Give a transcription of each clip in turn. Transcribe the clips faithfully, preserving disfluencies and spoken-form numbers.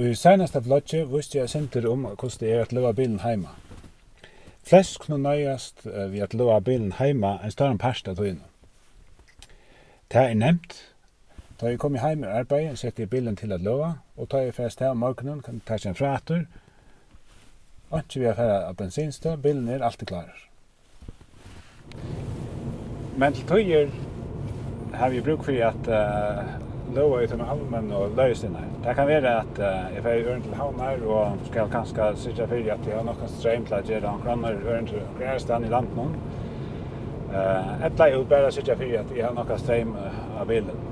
Í seinasta vloggi vísti eg eitt sindur um, hvussu tað er at løða bilin heima. Flest kunnu noyðast, eh, við at løða bilin heima ein stóran part av tíðini. Tað er nemt. Tá eg komi heim úr arbeiði, seti eg bilin til at løða, og tá eg fari avstað um morgunin, kann eg taka hann frá aftur. Einki við at fara á bensinstøð, bilurin er altíð klárur. Men til tíðir havi eg brúk fyri at, eh, løða í teimum almennu løðistøðunum. Tað kann vera, at, eh, eg fari í ørindum til Havnar og skal kanska syrgja fyri, at eg havi nokk av streym til at gera onkra onnur ørindi onkra aðra staðni í landinum. Eh, ella eg vil bara syrgja fyri, at eg havi nokk av streym, eh, á bilin.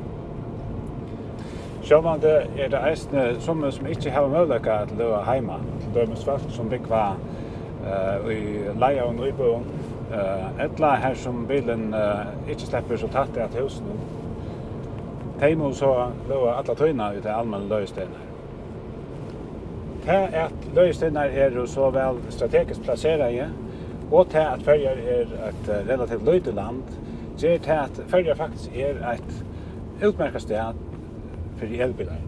Sjálvandi er tað eisini summi, sum ikki hava møguleika at løða heima, til dømis fólk, sum búgva, eh, í leigaðum íbúðum, eh, ella har, sum bilurin, eh, ikki sleppur so tætt at húsinum. Tey mugu so løða alla tíðina í tær almennu løðistøðurnar. Tað, at løðistøðurnar eru so væl strategiskt plaseraði, og tað, at Føroyar er eitt, eh, relativt lítið land, ger tað, at Føroyar faktiskt er eitt útmerkt stað fyri elbilar.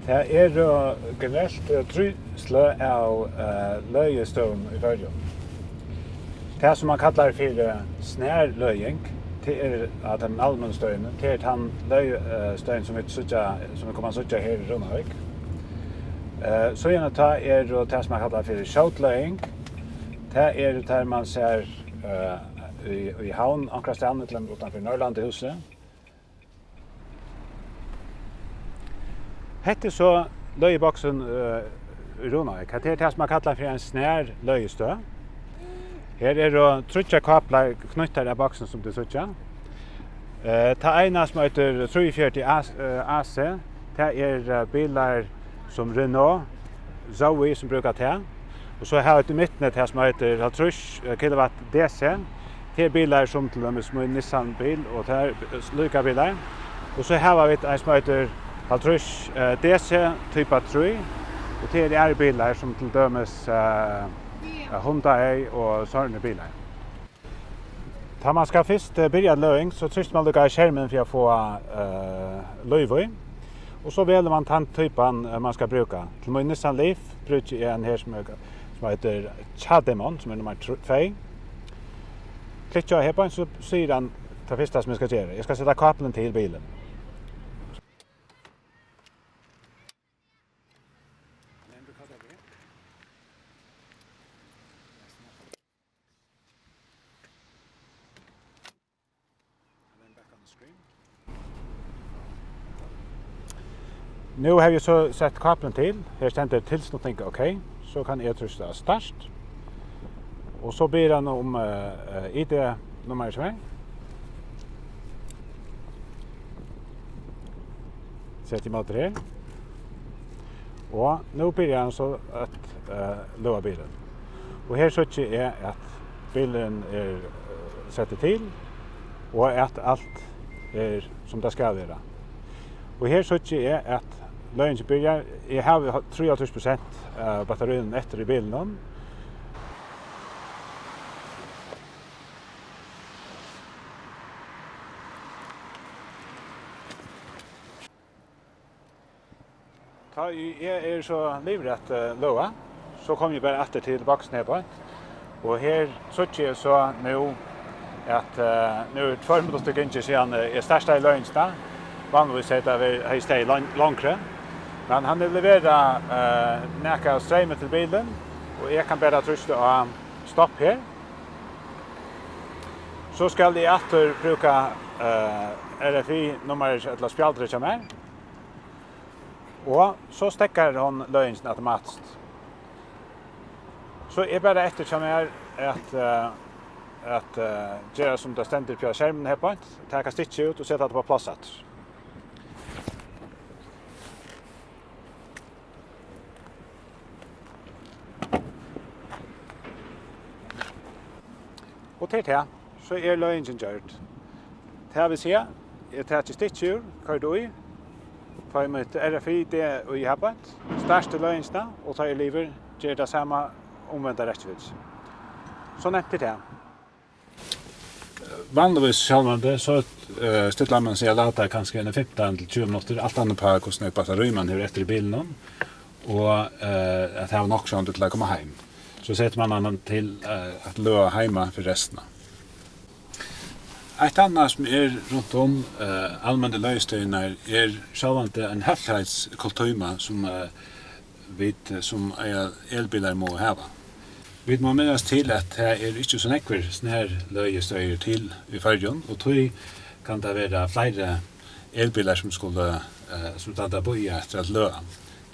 Tað eru generelt, eh, trý sløg av, eh, løðistøðum í Føroyum. Tað, sum man kallar fyri snarløðing, tað er á teimum almennu støðunum, tað er tann løð-, eh, støðin, sum vit síggja, sum vit koma at síggja her í Runavík. Eh, síðani tá eru tað, sum man kallar fyri skjótløðing, tað er tað, man sær, eh, í, í Havn onkrastaðni, til dømis uttanfyri Norðurlandahúsið. Hetta er so løðiboksin, eh, í Runavík. Hetta er tað, sum man kallar fyri ein snarløðistøð. Her eru tríggjar káplar knýttar av boksinum, sum tit síggja. Eh, tað eina, sum eitur trýogfjøruti A-, eh, A C, tað er, eh, bilar sum Renault, Zoe, sum brúka tað. Og so hava vit í mittuni tað, sum eitur hálvtrýss kilowatt D C. Tað er bilar sum til dømis mín Nissan-bil, og tað er líka bilar. Og so hava vit ein, sum eitur hálvtrýss, eh, D C typa trý, og tað eru aðrir bilar, sum til dømis, eh, Hyundai og sovorðnir bilar. Tá man skal fyrst, eh, byrja løðing, so trýstir man líka á skermin fyri at fáa, eh, lív í. Og so velur man tann typan, eh, man skal brúka. Til mín Nissan Leaf brúki eg ein her, sum er, sum eitur CHAdeMON, sum er nummar tr-, tvey. Klikki eg her beint, so sigur hann tað fyrsta, sum eg skal gera. Eg skal seta kápilin til bilin. Nú havi eg so sett kápilin til. Her stendur tilslutning, ok. So kann eg trýsta á start. Og so biður hann um, eh, eh, I D-nummarið hjá mær. Seti ímóti her. Og nú byrjar hann so at, eh, løða bilin. Og her síggi eg, at bilurin er, eh, settur til, og at alt er, sum tað skal vera. Og her síggi eg, at løðingin byrjar. Eg havi trýoghálvtrýss prosent av battaríunum eftir í bilinum. Tá ið eg eri so liðugur at, eh, løða, so komi eg bara aftur til boksin her beint. Og her síggi eg so nú, at, eh, nú eru tveir minuttir gingnir síðan, eh, eg startaði løðingina. Vanligvis hevði tað verið, hevði staðið long-, longri. Men hann hevur leverað, eh, nakað av streymi til bilin, og eg kann bara trýsta á stopp her. So skal eg aftur brúka, eh, R F I-nummarið ella spjaldrið hjá mær. Og so steðgar hon løðingini automatiskt. So er bara eftir hjá mær at, eh, at, eh, gera sum tað stendur uppi á skerminum her beint, taka stikkið út og seta tað upp á pláss aftur. Og tað er tað, so er løðingin gjørd. Tað vil siga, eg taki stikkið úr, koyri tað í, fái mítt R F I D í har beint, starti løðingina, og tá eg eri liðugur, geri tað sama, umvenda rækkifylgju. So nemt er tað. Vanligvis sjálvandi, so, eh, stillar man seg at lata kanska eini fimtan til tjúgu minuttir, alt annað uppá, hvussu nógv battarí man hevur eftir í bilinum, og, eh, at hava nokk sjálvandi til at koma heim. So setir man hann til, eh, at løða heima fyri restina. Eitt annað, sum er runt um, eh, almennu løðistøðirnar, er sjálvandi ein høfligheitskultíma, sum, eh, vit, eh, sum eiga elbilar, mugu hava. Vit mugu minnast til, at tað er ikki so nógvir snarløðistøðir til í Føroyum, og tí kann tað vera fleiri elbilar, sum skulu, eh, sum standa og bíða eftir at løða.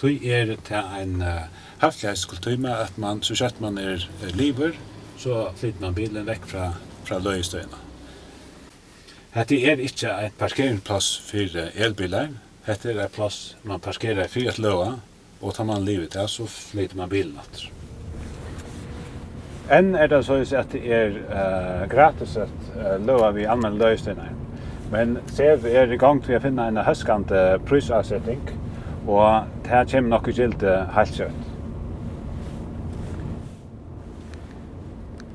Tí er tað ein, eh, høfligheitskultíma, at man, so skjótt man er, eh, liðugur, so flytur man bilin vekk frá, frá løðistøðina. Hetta er ikki eitt parkeringspláss fyri elbilar. Hetta er eitt pláss, man parkerar fyri at løða, og tá man er liðugur við tað, so flytur man bilin aftur. Enn er tað soleiðis, at tað er, eh, gratis at, eh, løða við almennu løðistøðina. Men SEV er í gongd við at finna eina hóskandi prísáseting, og tað kemur nokk í gildi heilt skjótt.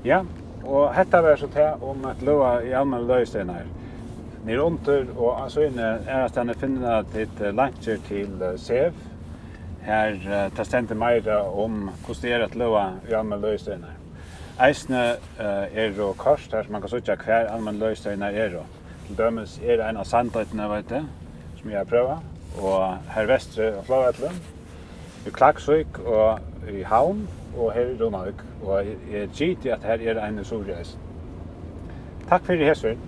Ja, og hetta var so tað um at løða í almennu løðistøðina. Niðurundir og á síðuni aðrastaðni finna tit, eh, leinkir til, eh, SEV, har, eh, tað stendur meira um, hvussu tað er at løða í almennu løðistøðina. Eisini, eh, eru kort har, sum man kann síggja, hvar almennu løðistøðirnar eru. Til dømis er ein á Sandoynni, veit eg, sum eg havi prøvað, og har vesturi á Flogvølli, í Klaksvík og í Havn, og her í Runavík, og eg, eg giti, at har er ein í Suðuroy eisini. Takk fyri hesa ferð.